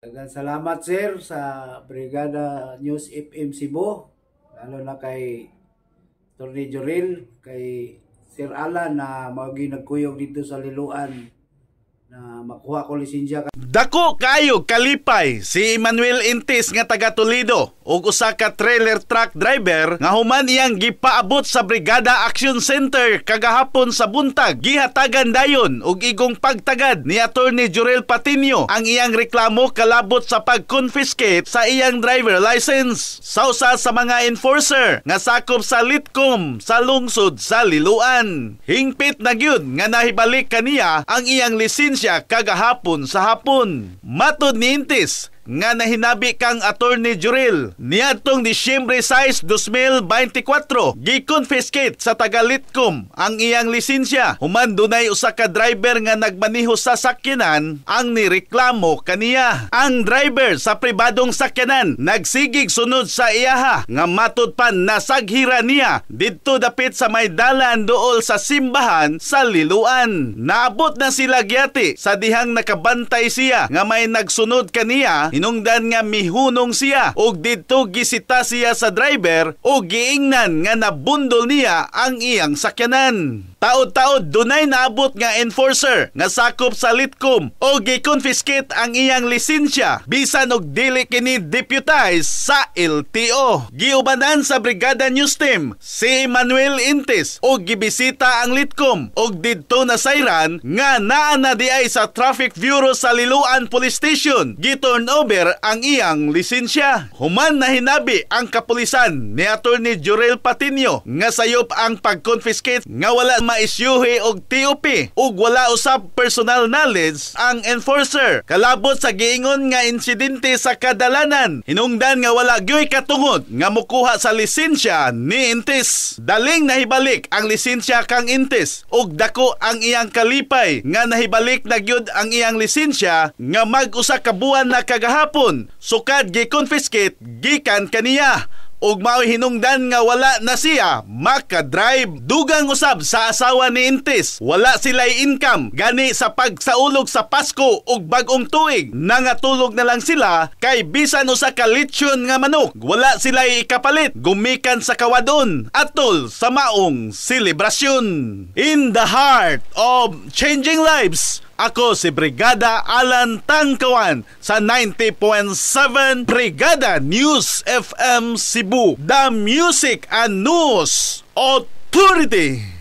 Daghang salamat, sir, sa Brigada News FM Cebu, lalo na kay Attorney Joril, kay Sir Alan na mao nagkuyog dito sa Liloan na makuha ko lisensya. Dako kaayo kalipay si Emmanuel Intis nga taga Toledo ug usa ka trailer truck driver nga human iyang gipaabot sa Brigada Action Center kagahapon sa buntag. Gihatagan dayon og igong pagtagad ni Attorney Jurel Patinio ang iyang reklamo kalabot sa pag-confiscate sa iyang driver license sa usa sa mga enforcer nga sakop sa Litcom sa lungsod sa Liloan. Hingpit na gyud nga nahibalik kaniya ang iyang lisensya kagahapon sa hapon. Matod ni Intis nga nahinabi kang Attorney Jurel niadtong Disyembre 6, 2024, gi-confiscate sa taga-Litcom ang iyang lisensya human dunay usa ka driver nga nagmaniho sa sakyanan ang nireklamo kaniya. Ang driver sa pribadong sakyanan nagsigig sunod sa iyaha nga matud pa nasaghira niya didto dapit sa may dalan duol sa simbahan sa Liloan. Naabot na sila gyati sa dihang nakabantay siya nga may nagsunod kaniya, hinungdan nga mihunong siya ug didto gisita siya sa driver ug giingnan nga nabundol niya ang iyang sakyanan. Taod-taod dunay naabot nga enforcer nga sakop sa Litcom o gi-confiscate ang iyang lisensya bisan og dili kini deputize sa LTO. Giubanan sa Brigada News Team si Emmanuel Intis og gibisita ang Litcom og didto nasayran nga naa na diay sa Traffic Bureau sa Liloan Police Station gi-turn over ang iyang lisensya. Human nahinabi ang kapulisan ni Attorney Jurel Patinio nga sayop ang pag-confiscate nga wala maisyuhi og TOP ug wala usab personal knowledge ang enforcer kalabot sa giingon nga insidente sa kadalanan, hinungdan nga wala gyoy katungod nga mukuha sa lisensya ni Intis. Daling nahibalik ang lisensya kang Intis ug dako ang iyang kalipay nga nahibalik na gyud ang iyang lisensya nga mag-usa ka buwan na kagahapon sukad gi-confiscate gikan kaniya ug mao'y hinungdan nga wala na siya makadrive. Dugang usab sa asawa ni Intis, wala sila'y income, gani sa pagsaulog sa Pasko ug Bagong Tuig nangatulog na lang sila kay bisan usa ka lechon nga manok wala sila'y ikapalit gumikan sa kawadon atol sa maong selebrasyon. In the heart of changing lives, ako si Brigada Alan Tangkawan sa 90.7 Brigada News FM Cebu, the Music and News Authority.